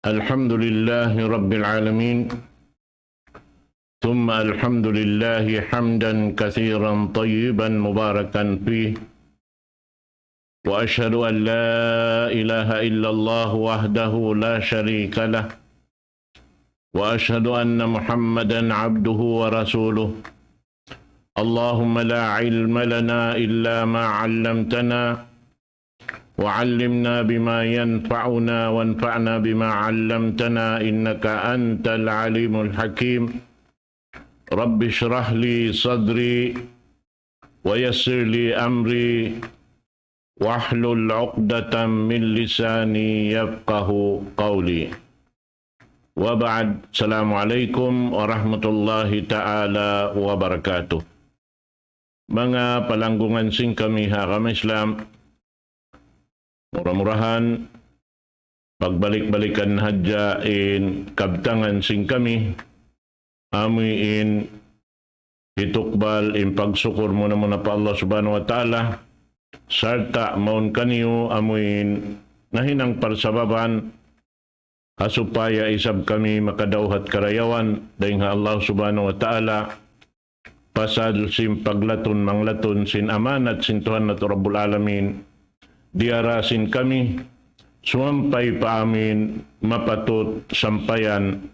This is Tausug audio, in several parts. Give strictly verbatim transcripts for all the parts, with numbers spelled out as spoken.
الحمد لله رب العالمين، ثم الحمد لله حمدا كثيرا طيبا مباركا فيه، وأشهد أن لا إله إلا الله وحده لا شريك له، وأشهد أن محمدا عبده ورسوله. اللهم لا علم لنا إلا ما علمتنا، وعلمنا بما ينفعنا، وانفعنا بما علمتنا، إنك أنت العليم الحكيم. رب اشرح لي صدري، ويسر لي أمري، واحلل عقدة من لساني يفقه قولي. وبعد، السلام عليكم ورحمة الله تعالى وبركاته. Manga palanggungan sin kami ha agama Islam, mura-murahan pagbalik-balikan na hadja in kabtangan sin kami, amu in hitukbal in pagsukur muna-muna pa Allah Subhanahu wa Ta'ala, sarta' mawn kaniyu amu in nahinang parsababan ha supaya isab kami makadawhat karayawan dayn ha Allah Subhanahu wa Ta'ala, pasal sin paglatun-manglatun sin amanat sin Tuhan natu' Rabbul Alamin, diyara sin kami, sumampay pa amin mapatut sampayan,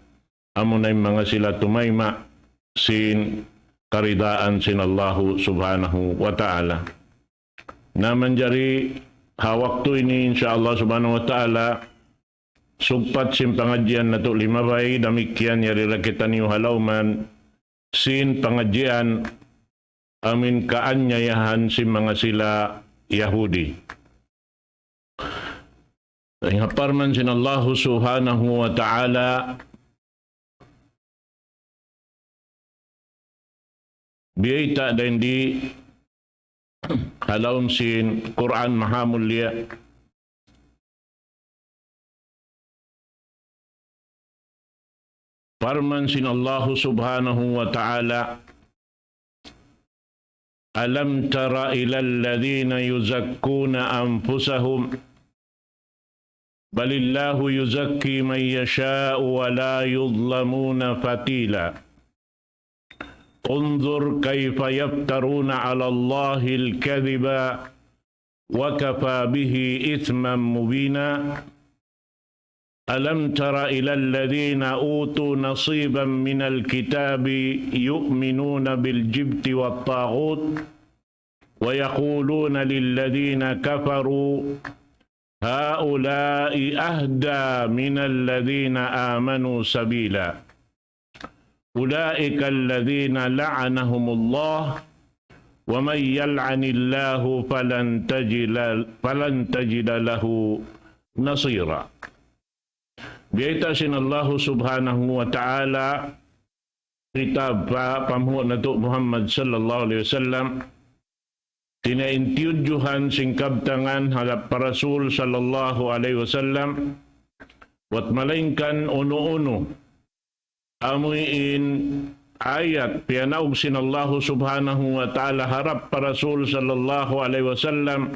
amuna in manga sila tumayma' sin karidaan sin Allahu Subhanahu wa Ta'ala. Na manjari ha waktu ini, insya Allah Subhanahu wa Ta'ala, sugpat sin pangadjian natu' limabay, damikkiyan yari ra kitaniyu ha lawm sin pangadjian amu in kaanyayahan sin manga sila Yahudi. Dayn ha parman sin Allahu Subhanahu wa Ta'ala, biyayta' dayn di ha lawm sin Qur'an Mahamulliya. Parman sin Allahu Subhanahu wa Ta'ala, ألم تر إلى الذين يزكون أنفسهم بل الله يزكي من يشاء ولا يظلمون فتيلا. انظر كيف يفترون على الله الكذب وكفى به إثما مبينا. ألم تر إلى الذين أوتوا نصيبا من الكتاب يؤمنون بالجبت والطاغوت ويقولون للذين كفروا هؤلاء أهدى من الذين آمنوا سبيلا. أولئك الذين لعنهم الله ومن يلعن الله فلن تجد، فلن تجد له نصيرا. Biyayta' sin Allahu Subhanahu wa Ta'ala kitab pa panghu' natu' Muhammad sallallahu alayhi wasallam, tiyuyuhan sin kabtangan harap pa Rasul sallallahu alayhi wasallam, buwat malaingkan unu-unu amu in ayat piyanaug sin Allahu Subhanahu wa Ta'ala harap pa Rasul sallallahu alayhi wasallam,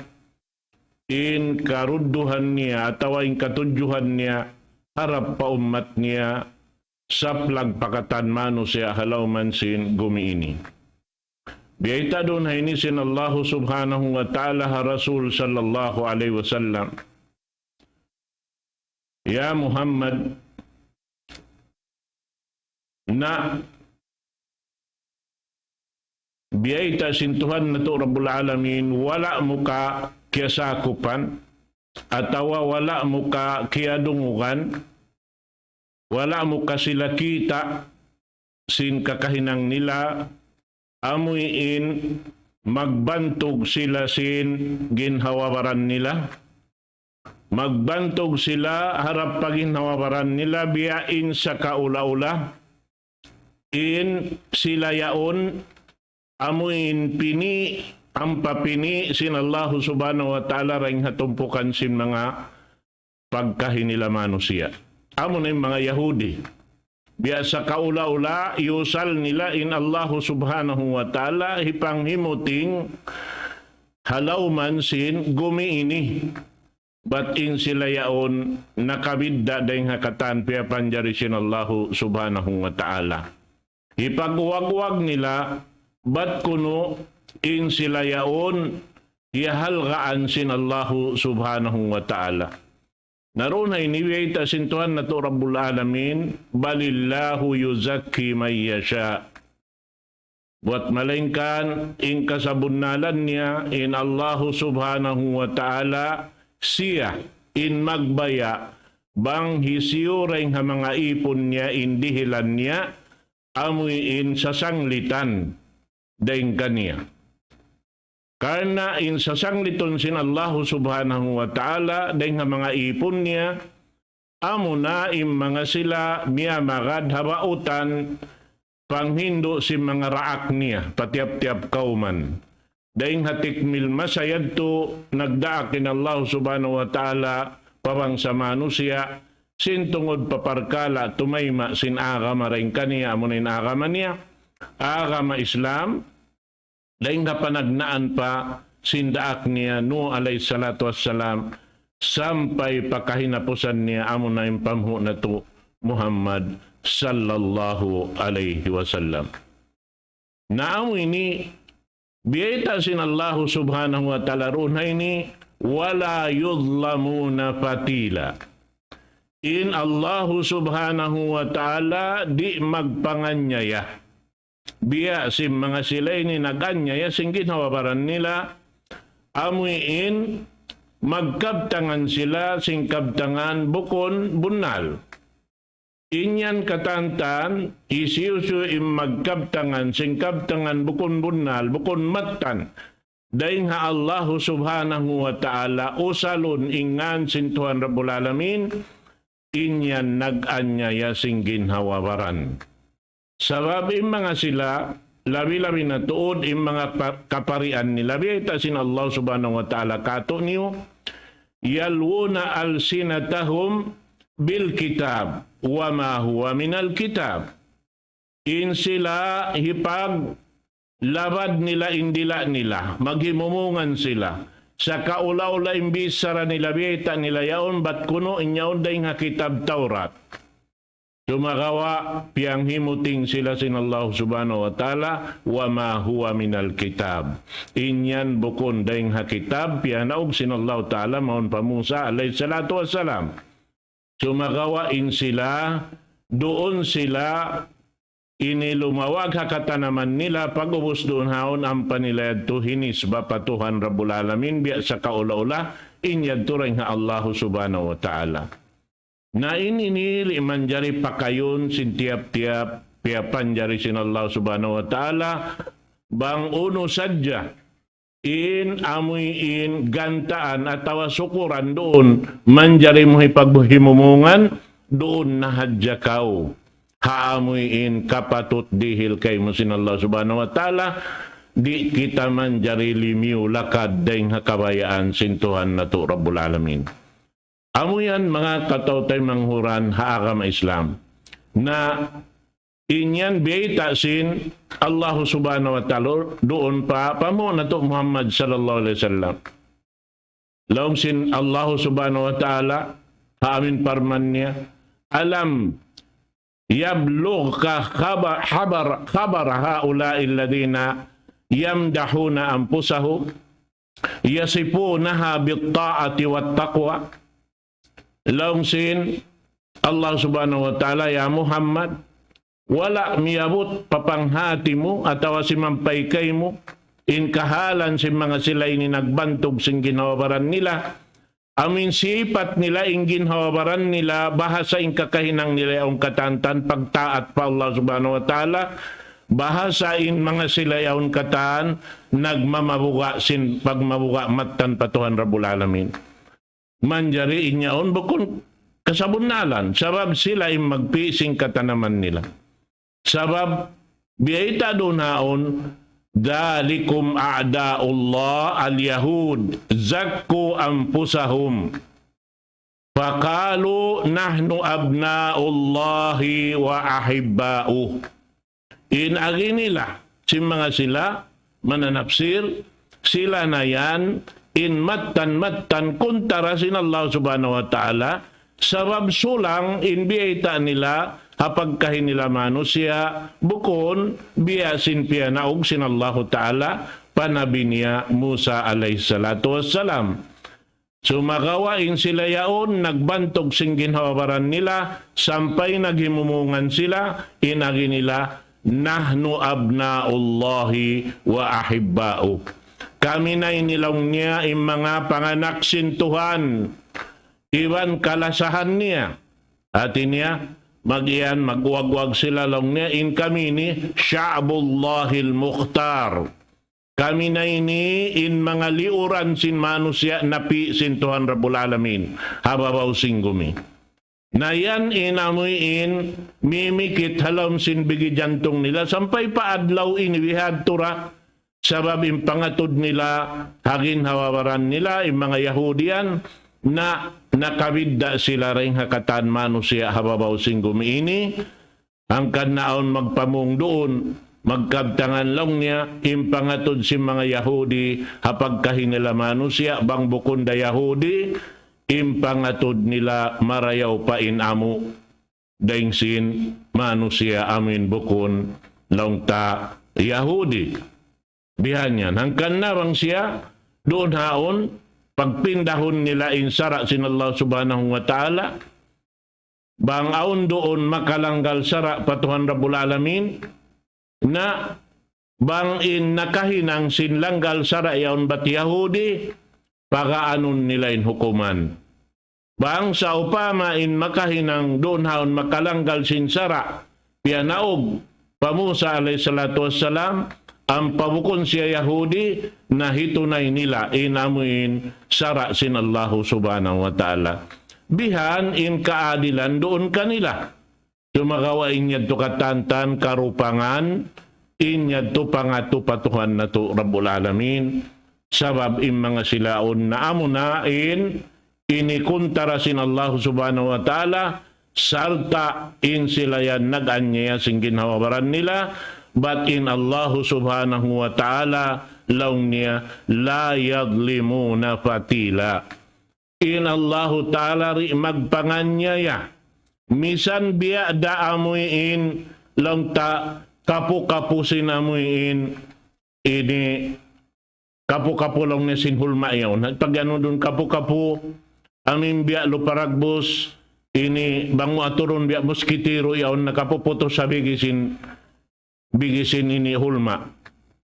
in karudduhan niya atawa in katudjuhan niya harap pa ummat niya, saplag pa katan manusiya' ha lawm sin gumi ini. Biyayta' duun ha ini sin Allahu Subhanahu wa Ta'ala ha Rasul sallallahu alayhi wasallam, "Ya Muhammad, na biyayta' sin Tuhan natu' Rabbul Alamin, wala' mu ka kiyasakupan, atawa wala' mu ka kiyadungugan, wala' mu ka sila kita' sin kakahinang nila, amu in magbantug sila sin ginhawa-baran nila." Magbantug sila harap pa ginhawa-baran nila, biya' in sakaula-ula in sila yaun amu in pini', ampa pini' sin Allahu Subhanahu wa Ta'ala dayn ha tumpukan sin manga pagkahi nila manusiya'. Amu na in manga Yahudi. Biya' sakaula-ula, iyusal nila in Allahu Subhanahu wa Ta'ala hipanghimuting ha lawm sin gumi ini. bat in sila yaun nakabidda' dayn ha katan piyapanjari sin Allahu Subhanahu wa Ta'ala. Hipag-uwag-uwag nila, bat kunu' in sila yaun hiyahalgaan sin Allahu Subhanahu wa Ta'ala. Na duun ha ini biyayta' sin Tuhan natu' Rabbul Alamin, بل الله يزكي من يشاء. Buwat malaingkan in kasabunnalan niya, in Allahu Subhanahu wa Ta'ala, siya in magbaya', bang hisiyu dayn ha manga ipun niya in dihilan niya, amuin sasanglitan dayn kaniya. Karna' in sasanglitun sin Allahu Subhanahu wa Ta'ala dayn ha manga ipun niya, amuna in manga sila miyamagad ha bautan panghindu' sin manga daak niya, pa tiyap-tiyap kawman. Dayn ha tikmil masa yadtu, nagdaak in Allahu Subhanahu wa Ta'ala pa bangsa manusiya', sin tungud pa parkala' tumayma' sin agama dayn kaniya, amuna in agama niya, agama Islam, dayn ha panagnaan pa sin daak niya Nuh alayhi salatu wassalam, sampay pa kahinapusan niya, amuna in panghu' natu' Muhammad sallallahu alayhi wasallam. Na amu ini, biyayta' sin Allahu Subhanahu wa Ta'ala duun ha ini, ولا يظلمون فتيلا. In Allahu Subhanahu wa Ta'ala di' magpanganyaya. Biya' sin manga sila ini nag-anyaya sin ginhawa-baran nila, amuin magkabtangan sila sin kabtangan bukun bunnal. In yan katantan, hisiyu-siyu in magkabtangan sin kabtangan bukun bunnal, bukun mattan, dayn ha Allahu Subhanahu wa Ta'ala, usalun in ngan sin Tuhan Rabbul Alamin, in yan nag-anyaya sin ginhawa-baran. Sabab in manga sila, labi-labi na tuud in manga pa-, kaparian nila, biyayta' sin Allah Subhanahu wa Ta'ala kātu'niyu, يلوون ألسنتهم بالكتاب وما هو من الكتاب. In sila hipaglabad nila in dila' nila, maghimumungan sila. Sakaula-ula in bichara nila, biyayta' nila yaun, bat kunu' in yaun dayn ha kitab Tawrat. Sumagawa', piyanghimuting sila sin Allah Subhanahu wa Ta'ala, وما هو من الكتاب. In yan bukun dayn ha kitab, piyanaug sin Allah Ta'ala, mawn pa Musa alayhi salatu wassalam. Sumagawa' in sila, duun sila, ini lumawag ha katanaman nila, pag'ubus duun haun ampa nila yadtu hinisba pa Tuhan Rabbul Alamin, biya' sakaula-ula, in yadtu dayn ha Allahu Subhanahu wa Ta'ala. Na in ini di' manjari pakayun sin tiyap-tiyap piyapanjari sin Allah Subhanahu wa Ta'ala, bang unu sadja in amuin gantaan atawa sukuran duun manjari mu hipaghimumungan, duun na hadja kaw ha amuin kapatut dihil kaymu sin Allah Subhanahu wa Ta'ala, di' kita manjari limiyu lakad dayn ha kabayaan sin Tuhan natu' Rabbul Alamin. Amu yan manga kataw-taymanghuran ha agama Islam. Na in yan biyayta' sin Allah Subhanahu wa Ta'ala duun pa panghu' natu' Muhammad sallallahu alayhi wasallam. Laung sin Allah Subhanahu wa Ta'ala, ha amuin parman niya, ألم يبلغك خبر، خبر، خبر هؤلاء الذين يمدحون أنفسهم يصفونها بالطاعة والتقوى. Laung sin Allah Subhanahu wa Ta'ala, ya Muhammad, wala' miyabut pa panghati mu atawa simampay kaymu in kahalan sin manga sila ini nagbantug sin ginhawa-baran nila, amuin sipat nila in ginhawa-baran nila, bahasa in kakahinang nila yaun katantan pagtaat pa Allah Subhanahu wa Ta'ala, bahasa in manga sila yaun katan nagmamabuga' sin pagmabuga' mattan pa Tuhan Rabbul Alamin. Manjari in yaun bukun kasabunnalan, sabab sila in magpi' sin katanaman nila. Sabab biyayta' duun haun, ذلكم أعداء الله اليهود زكوا أنفسهم فقالوا نحن أبناء الله وأحباؤه. In agi nila, sin manga sila, mananapsir, sila na yan, in mattan-mattan kuntara sin Allah Subhanahu wa Ta'ala, sabab sulang in biyayta' nila ha pagkahi nila manusiya', bukun biya' sin piyanaug sin Allahu Ta'ala pa Nabi niya Musa alayhi salatu wassalam. Sumagawa' in sila yaun nagbantug sin ginhawa-baran nila, sampay naghimumungan sila, in agi nila, "Nahnu abna'ullahi wa ahibba'u." Kami na ini laung niya in manga panganak sin Tuhan, iban kalasahan niya. Hati niya, mag-iyan, magwagwag sila laung niya, in kami ini, "Sha'bullahil Mukhtar." Kami na ini in manga liuran sin manusiya' napi' sin Tuhan Rabbul Alamin ha babaw sin gumi. Na yan in amuin mimikit ha lawm sin bigi jantung nila sampay pa adlaw ini bihadtu ra, sabab in pangatud nila ha ginhawa-baran nila, in manga Yahudi yan, na nakabidda' sila dayn ha katan manusiya' ha babaw sin gumi ini, hangkan na awn magpamung duun, magkabtangan laung niya, in pangatud sin manga Yahudi, ha pagkahi nila manusiya', bang bukun da Yahudi, in pangatud nila marayaw pa in amu, dayn sin manusiya' amuin bukun laung ta Yahudi. Bihan yan. Hangkan na bang siya, duun haun, pagpindahun nila in sara' sin Allah Subhanahu wa Ta'ala, bang awn duun makalanggal sara' pa Tuhan Rabbul Alamin, na bang in nakahinang sin langgal sara' yaun bat Yahudi, pagaanun nila in hukuman. Bang sawpama in makahinang duun haun makalanggal sin sara', piyanaug pa Musa alayhi salatu wassalam, ampa bukun siya Yahudi, na hitunay nila in amuin sara' sin Allahu Subhanahu wa Ta'ala. Bihan in kaadilan duun kanila. Sumagawa' in yadtu katantan karupangan, in yadtu pangatu pa Tuhan natu' Rabbul Alamin. Sabab in manga sila yaun na amuna in ini kuntara sin Allah Subhanahu wa Ta'ala, sarta' in sila yan nag-anyaya sin ginhawa-baran nila, bat in Allah Subhanahu wa Ta'ala, laung niya, لا يظلمون فتيلا. In Allahu Ta'ala di' magpanganyaya. Misan biya' da amuin laung ta kapu-kapu sin amuin ini kapu-kapu laung niya sin hulma' yaun. Pag anu duun kapu-kapu, amuin biya' lupa dagbus, ini bang mu aturun biya' muskitiru yaun nakapuputus ha bigi sin, bigi sin ini hulma'.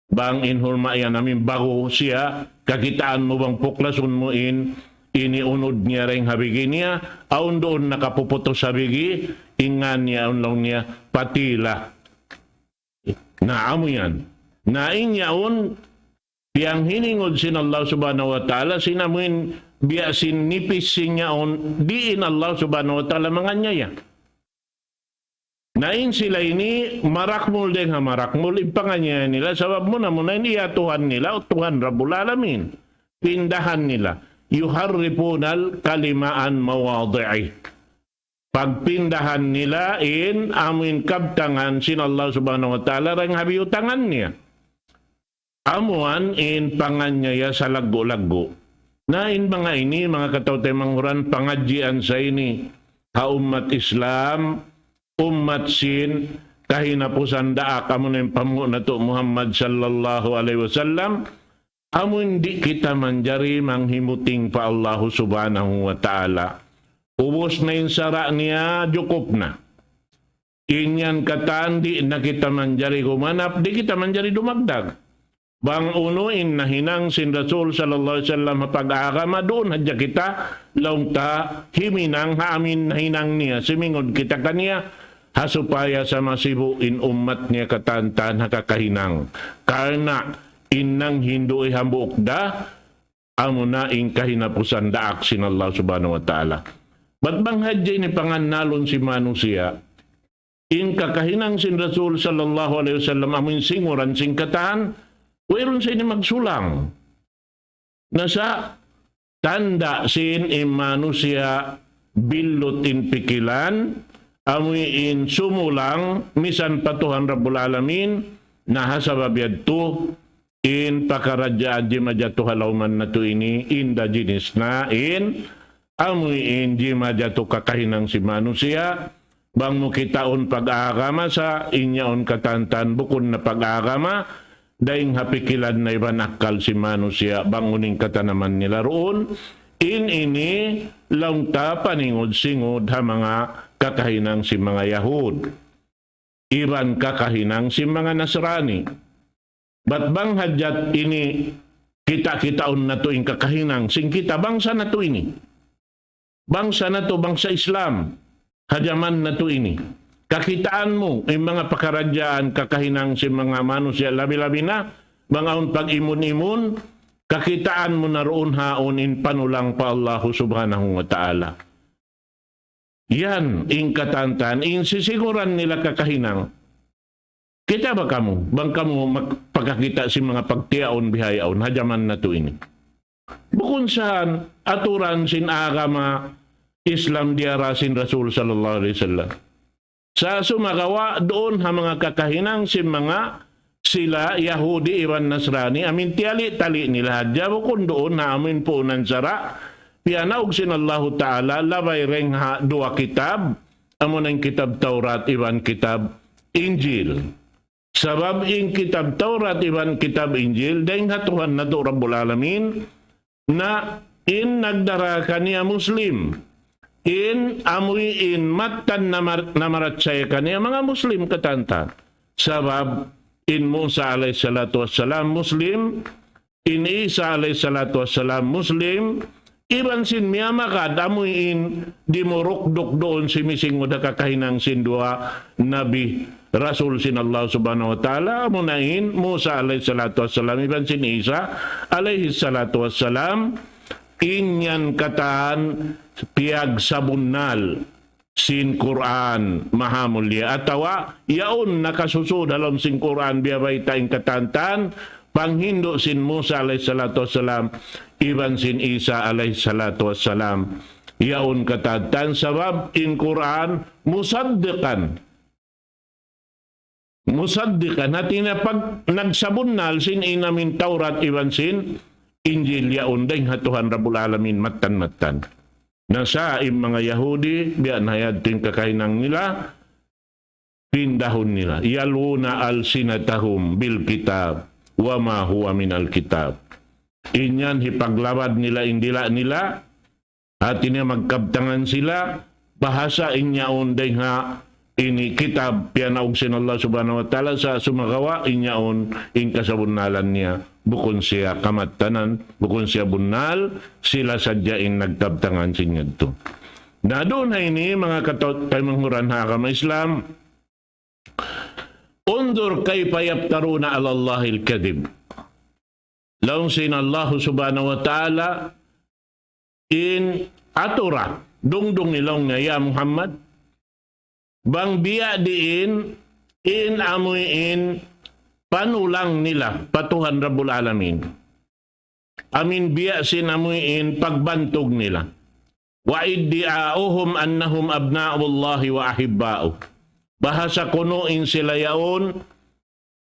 Bang in hulma' yan amuin ba'gu siya, kakitaan mu bang puklasun mu in, ini unud niya dayn ha bigi niya, awn duun nakapuputus ha bigi, in ngan niya, awn laung niya, patila. Na amu yan. Na in yaun, piyanghiningud sin Allah Subhanahu wa Ta'ala, sin amuin biya' sin nipis sin yaun, di' in Allah Subhanahu wa Ta'ala manganyaya. Na in sila ini marakmul dayn ha marakmul in panganyaya nila, sabab muna-muna in iyatuhan nila, Tuhan Rabbul Alamin. Pindahan nila. يحرفون الكلم عن مواضعه. Pagpindahan nila in amuin kabtangan sin Allah Subhanahu wa Ta'ala dayn ha biyutangan niya. Amuan in panganyaya salaggu'-laggu'. Na in manga ini, manga kataw-taymanghuran, pangadjian sa ini ha ummat Islam, ummat sin kahinapusan daak, amuna in panghu' natu' Muhammad sallallahu alayhi wasallam, amun di' kita manjari manghimuting pa Allahu Subhanahu wa Ta'ala. Ubus na in sara' niya, jukup na. In yan katan di' na kita manjari gumanap, di' kita manjari dumagdag. Bang unu in nahinang sin Rasul sallallahu alayhi wasallam ha pag-agama, duun hadja kita, laung ta, himinang ha amuin nahinang niya, simingud kita kaniya, ha supaya sa masibu' in ummat niya katan-katan ha kakahinang. Karna' in nanghindu' hambuuk da, amuna in kahinapusan daak sin Allah Subhanahu wa Ta'ala. Bat bang hadja ini pangannalun sin manusiya', in kakahinang sin Rasul sallallahu alayhi wasallam amuin singuran sin katan, wayruun sa ini magsulang. Na sa' tanda' sin in manusiya' billut in pikilan, amuin sumulang misan pa Tuhan Rabbul Alamin, na ha sabab yadtu, in pakaradjaan jimajatu ha lawman natu' ini, inda jinis na in, amuin jimajatu kakahinang sin manusiya', bang mu kitaun pag-agama sa, in yaun katantan bukun na pag-agama, dayng ha pikilan na iban akkal sin manusiya', bang unu in katanaman nila duun, in ini laung ta paningud-singud ha manga kakahinang sin manga Yahud. Iban kakahinang sin manga Nasrani. Bat bang hajat ini kita-kitaun natu' in kakahinang sin kita bangsa natu' ini. Bangsa natu', bangsa Islam. Ha jaman natu' ini. Kakitaan mu, in manga pakaradjaan, kakahinang sin manga manusiya' labi-labi na, bang awn pag-imun-imun, kakitaan mu na duun haun in panulang pa Allahu Subhanahu wa Ta'ala. Yan, in katantan, in sisiguran nila kakahinang. Kita' ba kamu? Bang kamu magpakakita' sin manga pagtiyaun bihaun, ha jaman natu' ini. Bukun sa aturan sin agama Islam diyara sin Rasul sallallahu alayhi wasallam. Sa' sumagawa' duun ha manga kakahinang sin manga sila Yahudi iban Nasrani, amin tiyali-tali nila hadja, bukun duun ha amin puunan sara', piyanaug sin Allahu Ta'ala, labay dayng ha duwa kitab, amuna in kitab Tawrat iban kitab Injil. Sabab in kitab Tawrat iban kitab Injil, dayng ha Tuhan natu' Rabbul Alamin, na in nagdara kaniya Muslim, in amuin mattan namar-, namarachaya kaniya manga Muslim katantan. Sabab in Musa alayhi salatu wassalam Muslim, in Isa alayhi salatu wassalam Muslim, iban sin miyamagad amuin dimurukduk duun simisingud ha kakahinang sin duwa Nabi Rasul sin Allah Subhanahu wa Ta'ala, amuna in Musa alayhi salatu wassalam, iban sin Isa alayhi salatu wassalam, in yan katan piyagsabunnal sin Qur'an mahamulliya atawa yaun nakasusud ha lawm sin Qur'an biyabayta' in katantan panghindu' sin Musa alayhi salatu wassalam iban sin Isa alayhi salatu wassalam. Yaun katantan sabab in Qur'an musaddiqan. Musaddiqan, hati niya pag nagsabunnal sin in amin Tawrat iban sin Injil yaun dayng ha Tuhan Rabbul Alamin mattan-mattan. Na sa' in manga Yahudi, biya' na yadtu in kakahinang nila, pindahun nila. يلوون ألسنتهم بالكتاب وما هو من الكتاب. In yan hipaglabad nila in dila' nila, hati niya magkabtangan sila, bahasa in yaun dayng ha ini kitab piyanaug sin Allah Subhanahu wa Ta'ala, sa' sumagawa' in yaun in kasabunnalan niya, bukun siya kamattanan, bukun siya bunnal, sila sadja in nagkabtangan sin yadtu. Na duun ha ini, manga kataw-, kaimanhuran ha agama Islam, انظر كيف يفترون على الله الكذب. Laung sin Allah Subhanahu wa Ta'ala, in atura, dungdungi laung niya, ya Muhammad, bang biya' diin in amuin panulang nila pa Tuhan Rabbul Alamin. Amin biya' sin amuin pagbantug nila. وادعاؤهم أنهم أبناء الله وأحباؤه. Bahasa kunu' in sila yaun,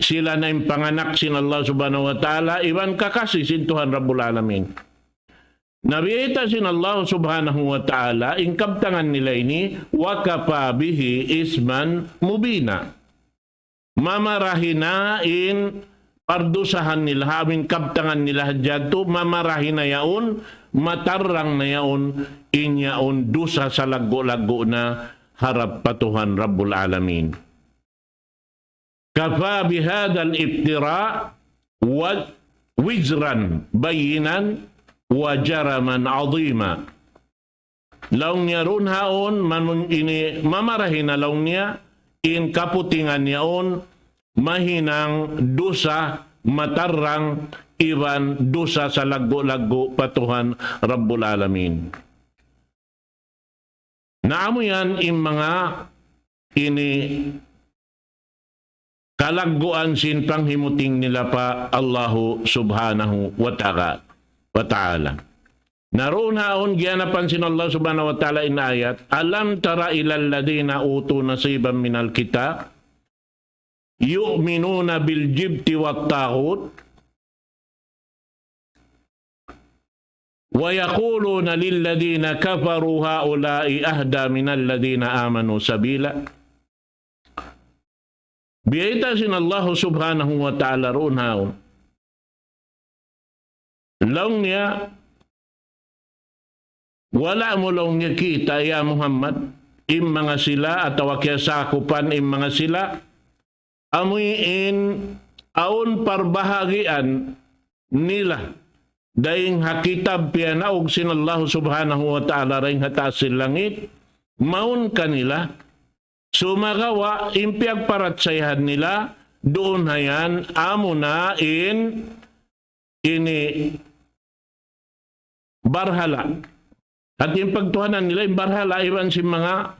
sila na in panganak sin Allah Subhanahu wa Ta'ala, iban kakasi sin Tuhan Rabbul Alamin. Na biyayta' sin Allah Subhanahu wa Ta'ala, in kabtangan nila ini, وكفى به إثما مبينا. Mamarahi na in pardusahan nila, amin kabtangan nila hadja yadtu, mamarahi na yaun, matarrang na yaun, in yaun dusa salaggu'-laggu' na harap pa Tuhan Rabbul Alamin. كفى بهذا الافتراء و-، وزرا بينا وجرما عظيما. Laung niya duun haun, manun ini mamarahi na laung niya, in kaputingan yaun, mahinang dusa, matarrang, iban dusa salaggu'-laggu' pa Tuhan Rabbul Alamin. Na amu yan in manga ini kalagguan sin panghimuting nila pa Allahu Subhanahu wa Taga-, wa Ta'ala. Na duun haun giyanapan sin Allah Subhanahu wa Ta'ala in ayat, ألم تر إلى الذين أوتوا نصيبا من الكتاب يؤمنون بالجبت والطاغوت. ويقولون للذين كفروا هؤلاء أهدى من الذين آمنوا سبيلا. Biyayta' sin Allah subhanahu wa ta'ala duun haun. Laung niya, wala' mu laung niya kita' ya Muhammad, in manga sila atawa kiyasakupan in manga sila, amuin awn parbahagian nila, dayn ha kitab piyanaug sin Allah subhanahu wa ta'ala dayn ha taas sin langit, mawn kanila, sumagawa' in piyagparachayahan nila, duun ha yan, amuna in ini barhala. Hati in pagtuhanan nila in barhala iban sin manga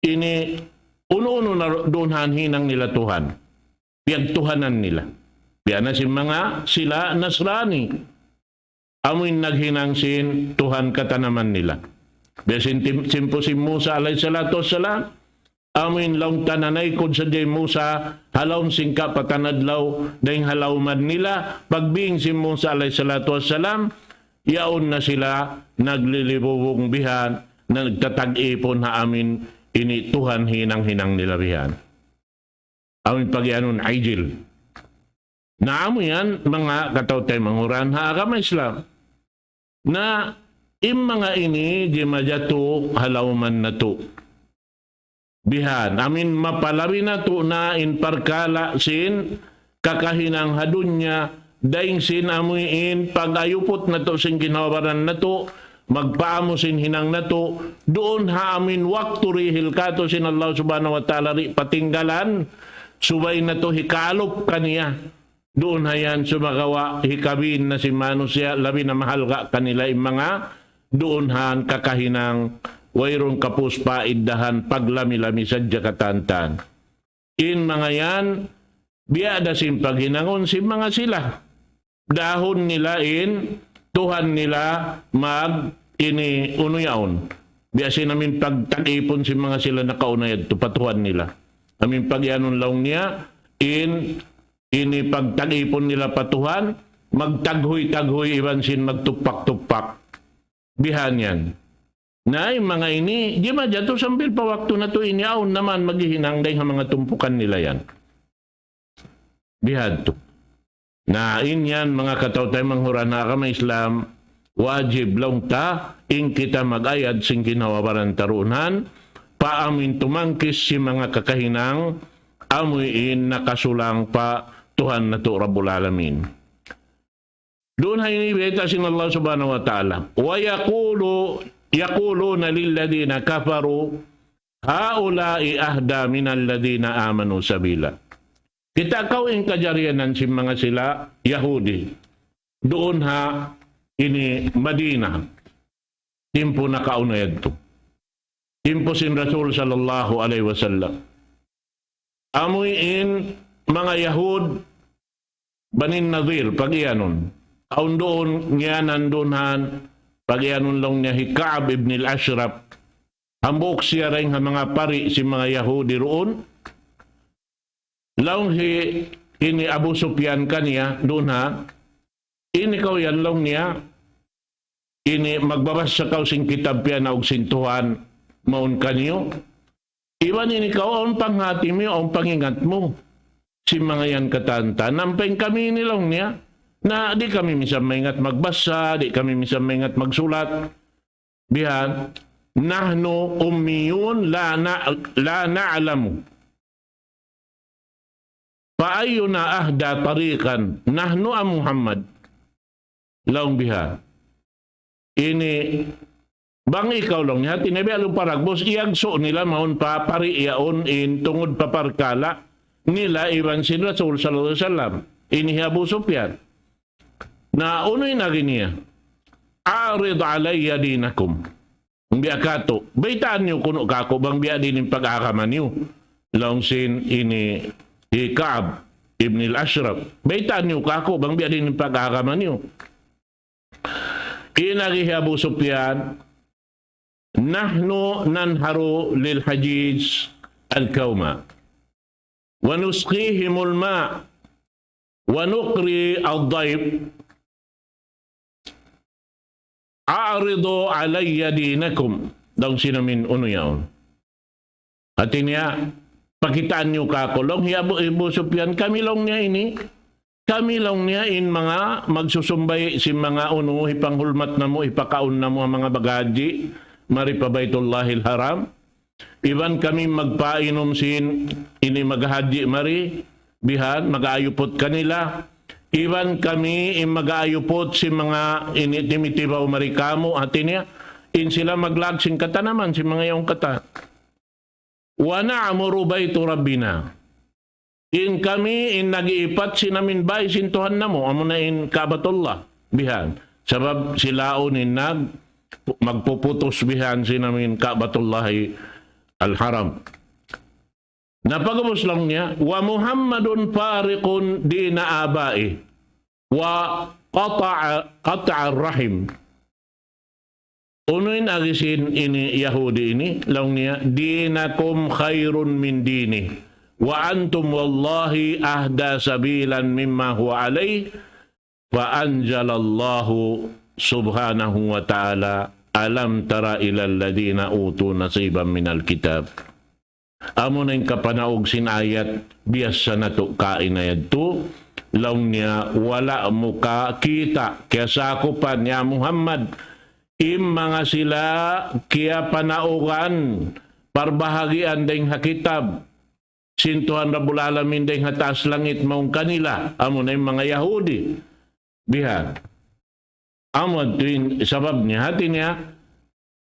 ini unu-unu na duun ha yan hinang nila Tuhan. Piyagtuhanan nila. Biya' na sin manga sila Nasrani. Amuin naghinang sin Tuhan katanaman nila. Biya' sin tim-, timpu sin Musa alayhi salatu wassalam, amuin laung ta nanaykud sadja hi Musa, ha lawm singka' patan adlaw, dayn ha lawman nila, pagbing sin Musa alayhi salatu wassalam, yaun na sila naglilibubung bihan, nagtatag-ipun ha amuin ini Tuhan hinang-hinang nila bihan. Amuin pagiyanun Ijil. Na amu yan, manga kataw-taymanghuran ha agama Islam. Na in manga ini, di' majatu ha lawman natu'. Bihan, amuin mapalabi natu' na in parkala' sin kakahinang ha dunya, dayn sin amuin pag-ayuput natu' sin ginhawa-baran natu', magpaamu sin hinang natu', duun ha amuin waktu dihil katu' sin Allah subhanahu wa ta'ala di' patinggalan, subay natu' hikalup kaniya. Duun ha yan sumagawa' hikabin na sin manusiya', labi na mahalga' kanila in manga duun ha yan kakahinang, wayruun kapus paiddahan, paglami-lami sadja katantan. In manga yan, biya' da sin paghinangun sin manga sila. Dahun nila in, Tuhan nila mag ini unu yaun. Biya' sin amuin pagtag-ipun sin manga sila nakauna yadtu pa Tuhan nila. Amuin pagiyanun laung niya, in ini pagtag-ipun nila pa Tuhan, magtaghuy-taghuy iban sin magtupak-tupak. Bihan yan. Na in manga ini, di' majatu sambil pa waktu natu' ini awn naman maghihinang dayn ha manga tumpukan nila yan. Bihadtu. Na in yan manga kataw-taymanghuran ha agama Islam, wajib laung ta in kita mag-ayad sin ginhawa-baran ta duun ha yan, pa amuin tumangkis sin manga kakahinang, amuin nakasulang pa Tuhan natu' Rabbul Alamin. Duun ha ini bayta' sin Allah subhanahu wa ta'ala. ويقول، يقولون للذين كفروا هؤلاء أهدى من الذين آمنوا سبيلا. Kita' kaw in kajarianan sin manga sila Yahudi. Duun ha ini Madina. Timpu nakauna yadtu. Timpu sin Rasul sallallahu alayhi wasallam. Amuin manga Yahud Bani Nadir, pagiyanun. Awn duun, ngiyanan duun ha yan, pagiyanun laung niya hi Ka'b ibn al-Ashraf. Hambuuk siya dayn ha manga pari sin manga Yahudi duun. Laung hi ini Abu Sufyan kaniya, duun ha. Ini kaw yan laung niya, ini magbabasa kaw sin kitab piyanaug sin Tuhan, mawn kaniyu. Iban ini kaw, awn panghati mu, awn pangingat mu. Sin manga yan katantan, ampa in kami ini laung niya, na di' kami minsan maingat magbasa, di' kami minsan maingat magsulat. Bihan, نحن أميون لا ن-، لا نعلم فأينا أهدى طريقا نحن أم محمد. Laung bihan. Ini, bang ikaw laung niya, hati niya biya' laung paragbus, iyagsu' nila mawn pa pari yaun in tungud pa parkala' nila iban sin Rasul sallallahu alayhi wasallam. Ini hi Abu Sufyan. Na unu in agi niya? أعرض علي دينكم. Bang biya' katu', baytaan niyu kunu' kāku' bang biya' diin in pag-agama niyu. Laung sin ini hi Ka'b ibn al-Ashraf. Baytaan niyu kāku' bang biya' diin in pag-agama niyu. In agi hi Abu Sufyan, نحن ننحر للحجيج القوم ونسقيهم الماء ونقري الضيف أعرضوا علي دينكم. Laung sin amin unu yaun. Hati niya, pakitaan niyu kāku'. Laung hi Abu, Abu Sufyan, kami laung niya ini, kami laung niya in manga magsusumbay sin manga unu, hipanghulmat namu', hipakaun namu', manga maghahadji mari pa Baitullahil Haram. Iban kami magpainum sin ini maghahadji mari, bihan, mag-aayuput kanila. Iban kami in mag-aayuput sin manga ini timitibaw mari kāmu', hati niya, in sila maglag sin katanaman sin manga yaun katan. ونعمر بيت ربنا. In kami in nag-iipat sin amin bāy sin Tuhan namu', amuna in Ka'batullah, bihan. Sabab sila yaun in nag-, magpuputus bihan sin amin Ka'batullahil Haram. Na pag'ubus laung niya, ومحمد فارق دين آبائه وقطع، قطع الرحم. Unu in agi sin ini Yahudi ini, laung niya, دينكم خير من دينه، وأنتم والله أهدى سبيلا مما هو عليه، فأنزل الله سبحانه وتعالى، ألم تر إلى الذين أوتوا نصيبا من الكتاب. Amuna in kapanaug sin ayat biyassa natu' kaina yadtu, laung niya wala' mu kakita', kiyasakupan, ya Muhammad, in manga sila kiyapanaugan, parbahagian dayn ha kitab sin Tuhan Rabbul Alamin dayn ha taas langit mawn kanila, amuna in manga Yahudi. Bihan. Amu yadtu in sabab niya, hati niya,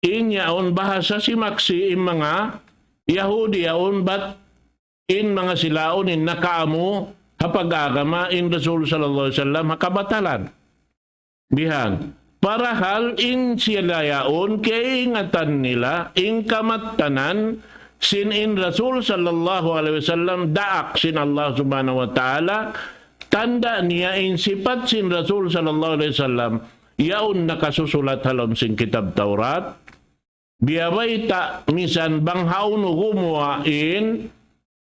in yaun bahasa simaksi' in manga Yahudi yaun, bat in manga sila yaun in nakaamu ha pag-agama in Rasul sallallahu alayhi wasallam ha kabatalan. Bihan. Parahal in sila yaun, kaingatan nila in kamattanan sin in Rasul sallallahu alayhi wasallam daak sin Allah Subhanahu wa Ta'ala, tanda' niya in sipat sin Rasul sallallahu alayhi wasallam, yaun nakasusulat ha lawm sin kitab Tawrat. Biya' bayta' misan bang hawnu gumuwa' in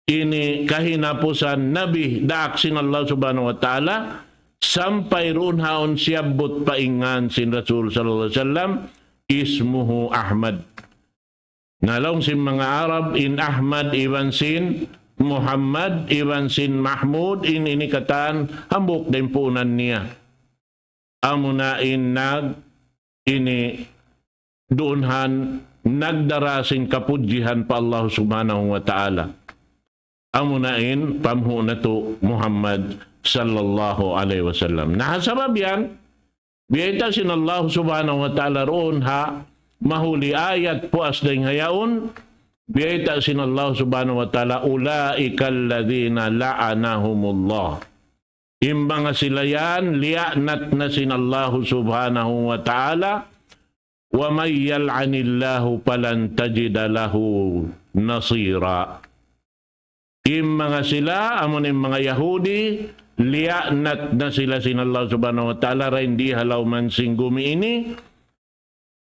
ini kahinapusan nabi daak sin Allah Subhanahu wa Ta'ala, sampay duun ha yaun siyabbut pa in ngan sin Rasul sallallahu alayhi wasallam, اسمه أحمد. Na laung sin manga Arab, in Ahmad iban sin Muhammad iban sin Mahmud, in ini katan hambuuk da in puunan niya. Amuna in nag-, ini duun han nagdara sin kapudjihan pa Allah Subhanahu wa Ta'ala. Amuna in panghu' natu' Muhammad sallallahu alayhi wasallam. Na ha sabab yan, biyayta' sin Allah Subhanahu wa Ta'ala duun ha mahuli ayat puas dayn ha yaun, biyayta' sin Allah Subhanahu wa Ta'ala, أولئك الذين لعنهم الله. In manga sila yan, liyaanat na sin Allah Subhanahu wa Ta'ala, ومن يلعن الله فلن تجد له نصيرا. In manga sila, amun in manga Yahudi, liyaanat na sila sin Allah Subhanahu wa Ta'ala, dayn di ha lawm sin gumi ini,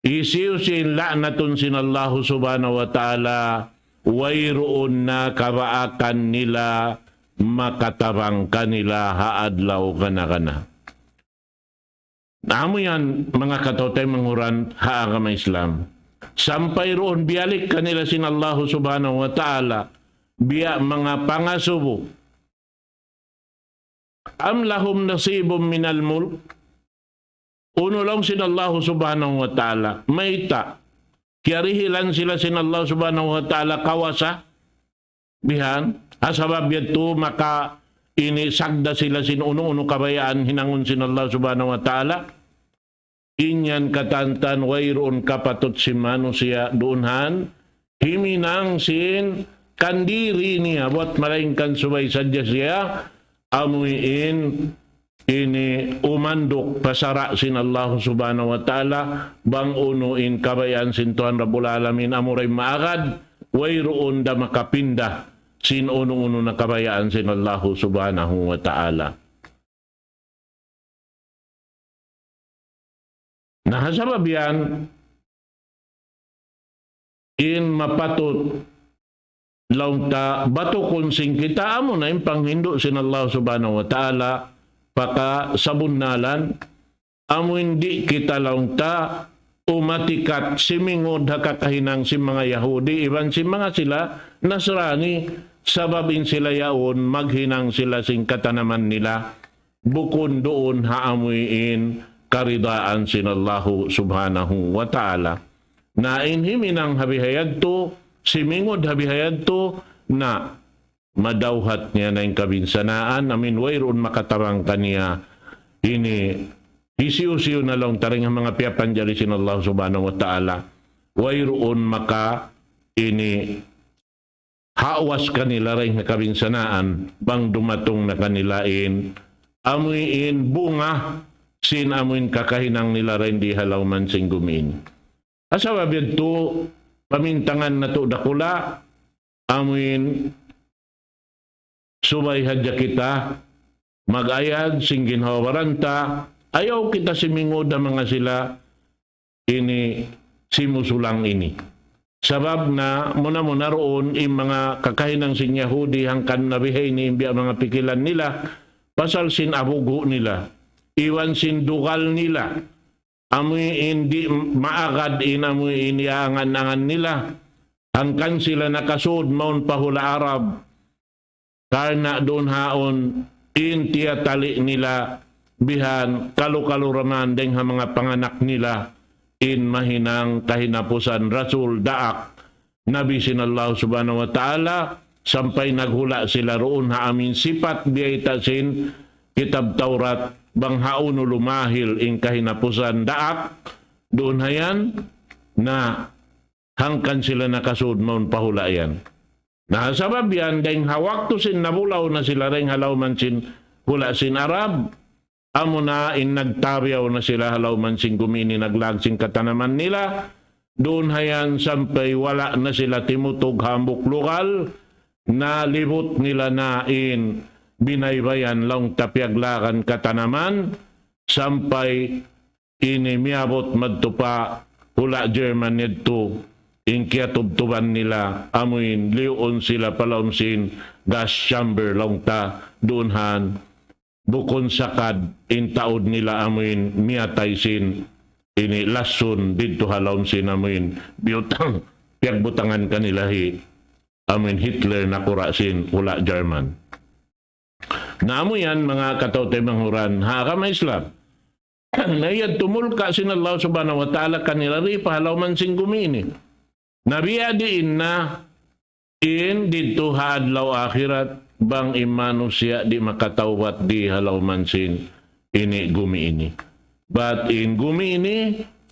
hisiyu-siyu in la'natun sin Allah Subhanahu wa Ta'ala, wayruun na kabaakan nila makatabang kanila ha adlaw kana-kana. Na amu yan, manga kataw-taymanghuran ha agama Islam. Sampay duun biyalik kanila sin Allah Subhanahu wa Ta'ala, biya' manga pangasubu. أم لهم نصيب من الملك. Unu laung sin Allah Subhanahu wa Ta'ala, mayta', kiyarihilan sila sin Allah Subhanahu wa Ta'ala kawasa, bihan, ha sabab yadtu maka ini sagda sila sin unu-unu kabayaan hinangun sin Allah Subhanahu wa Ta'ala. In yan katantan wayruun kapatut sin manusiya' duun han, himinang sin kandiri niya, buwat malaingkan subay sadja siya, amuin ini umanduk pa sara' sin Allah Subhanahu wa Ta'ala, bang unu in kabayaan sin Tuhan Rabbul Alamin, amura in maagad, wayruun da makapinda sin unu-unu na kabayaan sin Allah Subhanahu wa Ta'ala. Na ha sabab yan, in mapatut laung ta batukun sin kita, amuna in panghindu' sin Allah Subhanahu wa Ta'ala, pakasabunnalan, amuin di' kita laung ta umatikat simingud ha kakahinang sin manga Yahudi, iban sin manga sila Nasrani, sabab in sila yaun maghinang sila sin katanaman nila, bukun duun ha amuin karidaan sin Allahu Subhanahu wa Ta'ala. Na in himinang ha bihayadtu, simingud ha bihayadtu, na madawhat niya na in kabinsanaan, amin wayruun makatabang kaniya. Ini hisiyu-siyu na laung ta dayn ha manga piyapanjari sin Allah Subhanahu wa Ta'ala. Wayruun maka ini hawas kanila dayn ha kabinsanaan, bang dumatung na kanila in amuin bunga sin amuin kakahinang nila dayn di ha lawm sin gumi ini. Sabab yadtu, pamintangan natu' dakula', amuin subay hadja kita mag-ayad sin ginhawa-baran ta, ayaw kita simingud ha manga sila ini simusulang ini. Sabab na muna-muna duun in manga kakahinang sin Yahudi hangkan na bihaini in biya' manga pikilan nila, pasal sin abughu' nila, iban sin dugal nila, amuin di' maagad in amuin iyangan-angan nila, hangkan sila nakasud mawn pa hula' Arab. Karna' duun haun in tiyatali' nila bihan kalu-kalu ra man dayn ha manga panganak nila in mahinang kahinapusan rasul daak, nabi sin Allah Subhanahu wa Ta'ala, sampay naghula' sila duun ha amuin sipat biyayta' sin Kitab Tawrat, bang hawnu lumahil in kahinapusan daak, duun ha yan, na hangkan sila nakasud mawn pa hula' yan. Na sabab yan, dayn ha waktu sin nabulaw na sila dayn ha lawm sin hula' sin Arab, amuna in nagtabiyaw na sila ha lawm sin gumi ini, naglag sin katanaman nila, duun ha yan sampay wala' na sila timutug hambuuk lugal, nalibut nila na in binaybayan laung ta piyaglagan katanaman, sampay ini miyabut madtu pa hula' German yadtu, in kiyatubtuban nila, amuin liyuun sila pa lawm sin gas chamber laung ta, duun han, bukun sakad in taud nila amuin miyatay sin ini lasun didtu ha lawm sin amuin biyutang, piyagbutangan kanila hi amuin Hitler nakura' sin hula' German. Na amu yan, manga kataw-taymanghuran ha agama Islam. Na yadtu mulka' sin Allah Subhanahu wa Ta'ala kanila di pa ha lawm sin gumi ini. Na biya' diin na in didtu ha adlaw akhirat, bang in manusiya' di' makatawbat di ha lawm sin ini gumi ini. Bat in gumi ini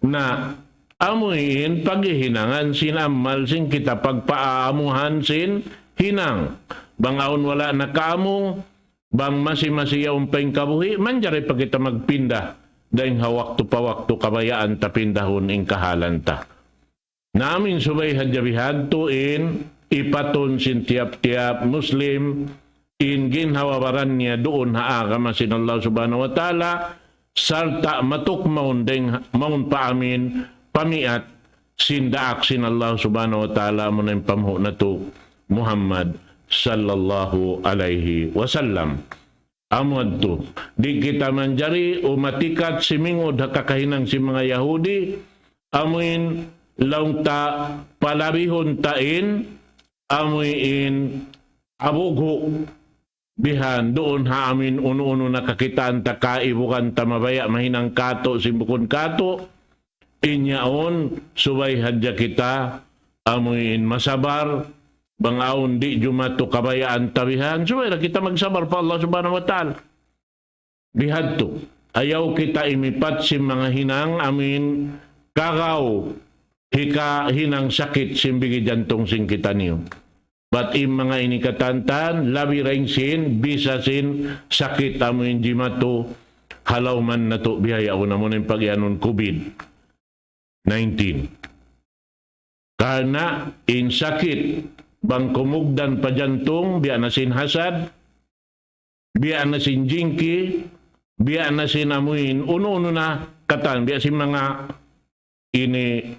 na amuin paghihinangan sin amal sin kita, pagpaamuhan sin hinang. Bang awn wala' nakaamu, bang masi-masi yaun pa in kabuhi', manjari pa kita magpinda dayn ha waktu pa waktu kabayaan ta pindahun in kahalan ta. Na amuin subay hadja bihadtu in ipatun sin tiyap-tiyap Muslim in ginhawa-baran niya duun ha agama sin Allah Subhanahu wa Ta'ala, sarta' matuk mawn dayn, mawn pa amuin pamiyat sin daak sin Allah Subhanahu wa Ta'ala, amuna in panghu' natu' Muhammad sallallahu alayhi wasallam. Amu yadtu, di' kita manjari umatikat simingud ha kakahinang sin manga Yahudi, amuin laung ta palabihun ta in, amuin abughu' bihan duun ha amuin unu-unu na kakitaan ta, kaibugan ta, mabaya' mahinang katu' sin bukun katu', in yaun subay hadja kita amuin masabar, bang awn di' jumatu kabayaan ta bihan, subay da kita magsabar pa Allah Subhanahu wa Ta'ala. Bihadtu, ayaw kita imipat sin manga hinang amuin kagaw hikahinang sakit sin bigi jantung sin kitaniyu. Bat in manga ini katantan, labi dayn sin bisa sin sakit amuin jimatu ha lawm natu' bihaun, amuna in pagiyanun COVID nineteen. Karna' in sakit bang kumugdan pa jantung, biya' na sin hasad, biya' na sin jingki, biya' na sin amuin unu-unu na katan, biya' sin manga ini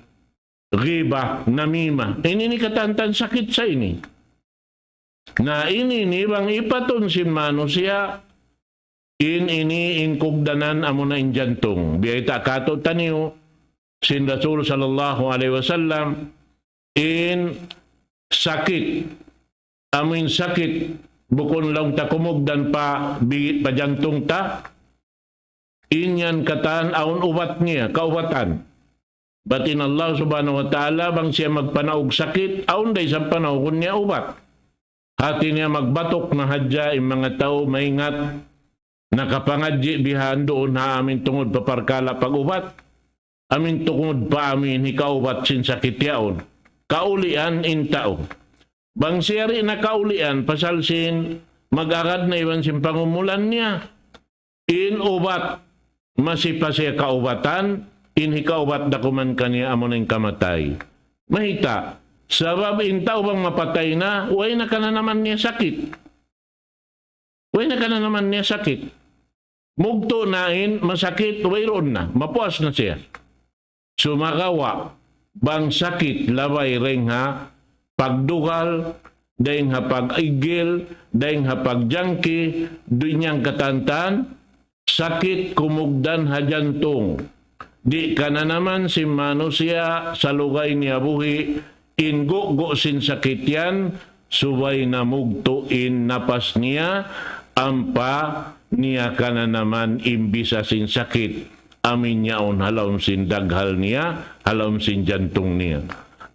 ghiba, namima. Ini, ini katantan sakit sa ini. Na ini ini bang ipatun sin manusiya', in ini in kugdanan amuna in jantung. Biyayta' katu' taniyu, sin Rasul sallallahu alayhi wasallam, in sakit, amuin sakit, bukun laung ta kumugdan pa, bi-, pa jantung ta, in yan katan awn ubat niya, kaubatan. Bat in Allah subhanahu wa ta'ala, bang siya magpanaug sakit, awn da isab panaugun niya ubat. Hati niya magbatuk na hadja in manga tau maingat, nakapangadji' bihan duun ha amin tungud pa parkala' pag-ubat, amin tungud pa amin hikaubat sin sakit yaun. Kaulian in tau. Bang siya di' na kaulian, pasal sin mag-agad na iban sin pangumulan niya. In ubat, masi pa siya kaubatan, in hikaubat da kuman kaniya amuna in kamatay. Mayta', sabab in tau bang mapatay na, way na kananaman niya sakit. Way na kananaman niya sakit. Mugtu' na in masakit, wayruun na, mapuas na siya. Sumagawa', bang sakit labay dayn ha pagdugal, dayn ha pag-iggil, dayn ha pagjangki, duun yan katantan, sakit kumugdan ha jantung. Di' kananaman sin manusiya' salugay niya buhi', in gugu' sin sakit yan, subay na mugtu' in napas niya, ampa niya kananaman in bisa sin sakit. Amin yaun ha lawm sin daghal niya, ha lawm sin jantung niya.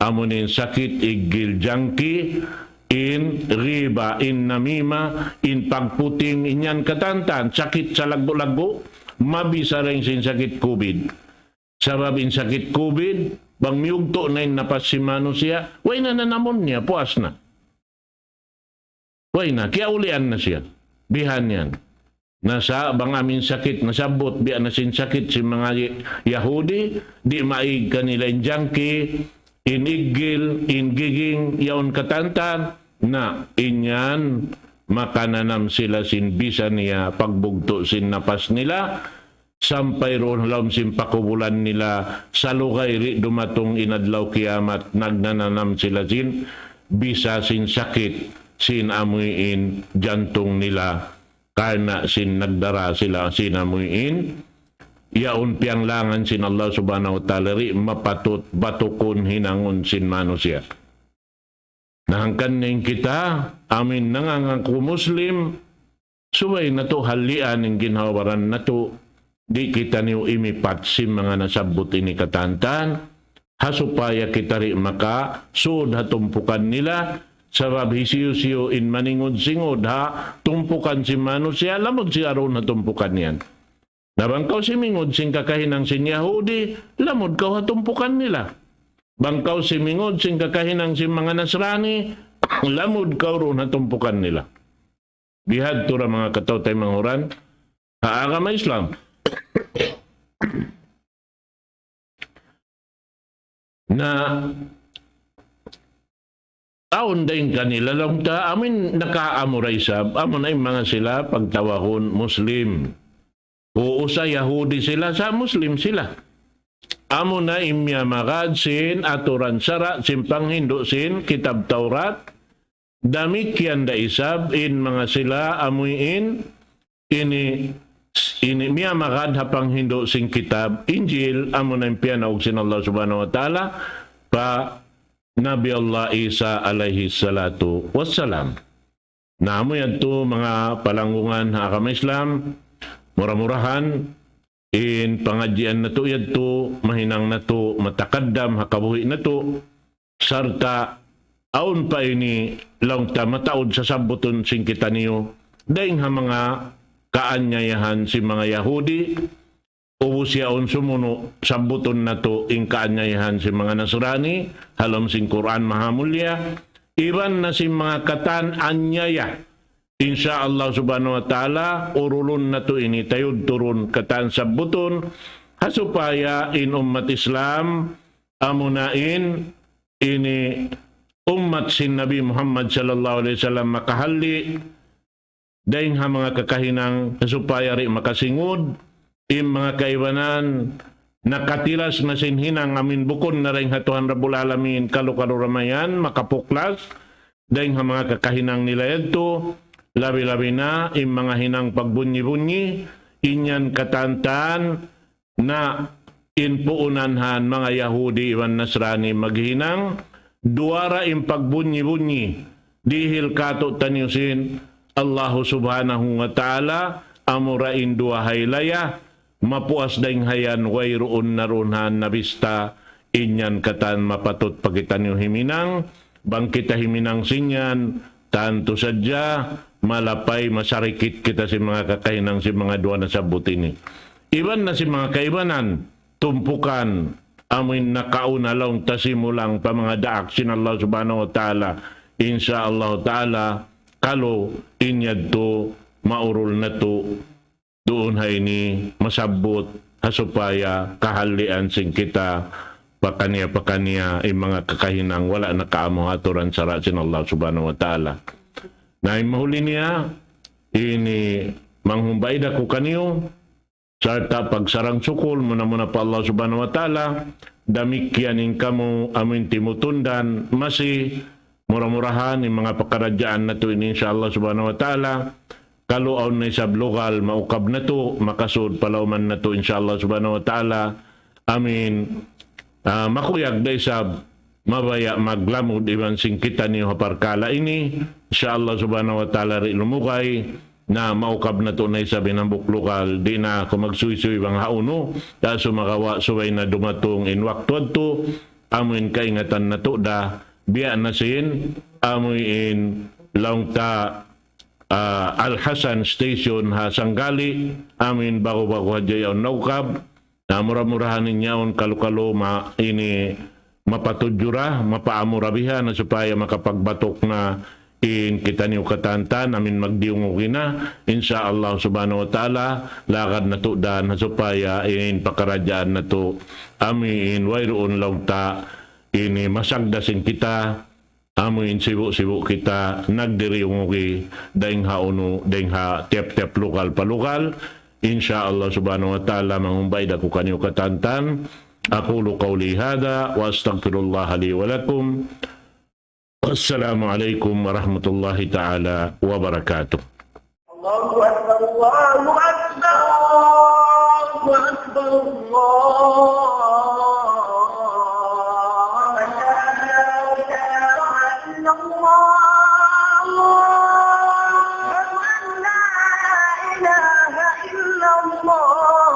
Amu in sakit iggil jangki, in riba, in namima, in pagputing, in yan katantan, sakit salaggu'-laggu', mabisa dayn sin sakit COVID. Sabab in sakit COVID, bang miyugtu' na in napas sin manusiya', way na nanamun niya, puas na. Way na, kiyaulian na siya. Bihan yan. Na sa' bang amin sakit, nasabbut, biya' na sin sakit sin manga Y-, Yahudi, di' maig kanila in jangki, in iggil, in giging, yaun katantan, na in yan, makananam sila sin bisa niya, pagbugtu' sin napas nila, sampay duun ha lawm sin pakubulan nila, salugay di' dumatung in adlaw kiyamat, nagnananam sila sin bisa sin sakit, sin amuin jantung nila, karna' sin nagdara sila sin amuin, yaun piyanglangan sin Allah subhanahu wa ta'ala, di' mapatut batukun hinangun sin manusiya'. Na hangkan in kita, amin nangangaku Muslim, subay natu' hallian in ginhawa-baran natu', di' kitaniyu imipat sin manga nasabbut ini katantan, ha supaya kita di' makasud ha tumpukan nila, sabab hisiyu-siyu in maningud-singud ha tumpukan sin manusiya', lamud siya duun ha tumpukan yan. Na bang kaw simingud sin kakahinang sin Yahudi, lamud kaw ha tumpukan nila. Bang kaw simingud sin kakahinang sin manga Nasrani, lamud kaw duun ha tumpukan nila. Bihadtu ra manga kataw-taymanghuran ha agama Islam. Na awn dayn kanila laung ta, amin nakaamura isab, amu na in manga sila pagtawahun Muslim. Uu sa Yahudi sila, sa' Muslim sila. Amu na in miyamagad sin aturan sara' sin panghindu' sin Kitab Taurat, damikkiyan da isab in manga sila amuin ini, ini miyamagad ha panghindu' sin kitab Injil, amu na in piyanaug sin Allah subhanahu wa ta'ala pa Nabi Allah Isa alayhi salatu wassalam. Na amu yadtu manga palanggungan ha agama Islam, mura-murahan, in pangadjian natu' yadtu, mahinang natu', matakaddam ha kabuhi' natu', sarta' awn pa ini laung ta mataud sasabbutun sin kitaniyu, dayn ha manga kaanyayahan sin manga Yahudi, ubus yaun sumunu' sabbutun natu' in kaanyayahan sin manga Nasrani, ha lawm sin Qur'an Mahamulliya, iban na sin manga katan anyaya. Insya Allah subhanahu wa ta'ala, urulun natu' ini tayud turun katan sabbutun, ha supaya in ummat Islam, amuna in ini ummat sin Nabi Muhammad sallallahu alayhi wasallam makahalli', dayn ha manga kakahinang, ha supaya di' makasingud, in manga kaibanan, nakatilas na sin hinang amin bukun na dayn ha Tuhan Rabbul Alamin, kalu-kalu ra mayan, makapuklas, dayn ha manga kakahinang nila yadtu, labi-labi na, in manga hinang pagbunyi-bunyi, in yan katantan, na in puunan han manga Yahudi iban Nasrani maghinang, duwa ra in pagbunyi-bunyi, dihil kātu'niyu sin Allahu Subhanahu wa Ta'ala, amura in duwa haylaya, mapuas dayn ha yan, wayruun na duun han nabista, in yan katan mapatut pa kitaniyu himinang, bang kita himinang sin yan, tantu sadja, malapay masarikit kita sin manga kakahinang sin manga duwa nasabbut ini. Iban na sin manga kaibanan, tumpukan, amuin nakauna laung ta simulang pa manga daak sin Allah Subhanahu wa Ta'ala. Insya Allah Ta'ala, kalu in yadtu maurul natu' duun ha ini masabbut ha supaya kahalian sin kita pakaniya-pakaniya in manga kakahinang wala' nakaamu ha aturan sara' sin Allah Subhanahu wa Ta'ala. Na in mahuli niya, ini manghumbay da ku kaniyu, sarta' pagsarang-sukul muna-muna pa Allah Subhanahu wa Ta'ala, damikkiyan in kamu amuin timutundan, masi mura-murahan in manga pakaradjaan natu' ini insya Allah Subhanahu wa Ta'ala, kalu awn na isab lugal, maukab natu', makasud palauman natu' insya Allah Subhanahu wa Ta'ala. Amin. Ah, makuyag da isab, mabaya' maglamud iban sin kitaniyu ha parkala' ini. Insya Allah Subhanahu wa Ta'ala di' lumugay, na maukab natu' na isab in hambuuk lugal, di' na aku magsuysuy bang hawnu, ta sumagawa' subay na dumatung in waktu yadtu, amuin kaingatan natu' da, biya' na sin, amuin laung ta, ah, Al-Hasan Station ha Sanggali', amuin bagu-bagu hadja yaun naukab, na mura-murahan in yaun kalu-kalu ma-, ini mapatudju ra, mapaamura biha na supaya makapagbatuk na in kitaniyu katantan, amin magdiyungug na, insya Allah Subhanahu wa Ta'ala, lagad natu' dan ha supaya in pakaradjaan natu', amin wayruun laung ta, ini masagda sin kita, amuin sibu'-sibu' kita nagdiyungug, dayn ha unu, dayn ha tiyap-tiyap lugal pa lugal. Insya Allah Subhanahu wa Ta'ala, manghumbay da ku kaniyu katantan. أقول قولي هذا وأستغفر الله لي ولكم. والسلام عليكم ورحمة الله تعالى وبركاته. الله أكبر، الله أكبر، الله أكبر، الله أكبر. أشهد أن لا إله إلا الله. أشهد أن لا إله إلا الله.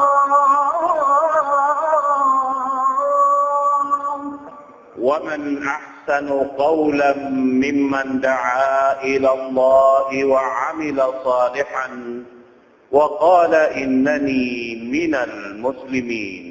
ومن أحسن قولا ممن دعا إلى الله وعمل صالحا وقال إنني من المسلمين.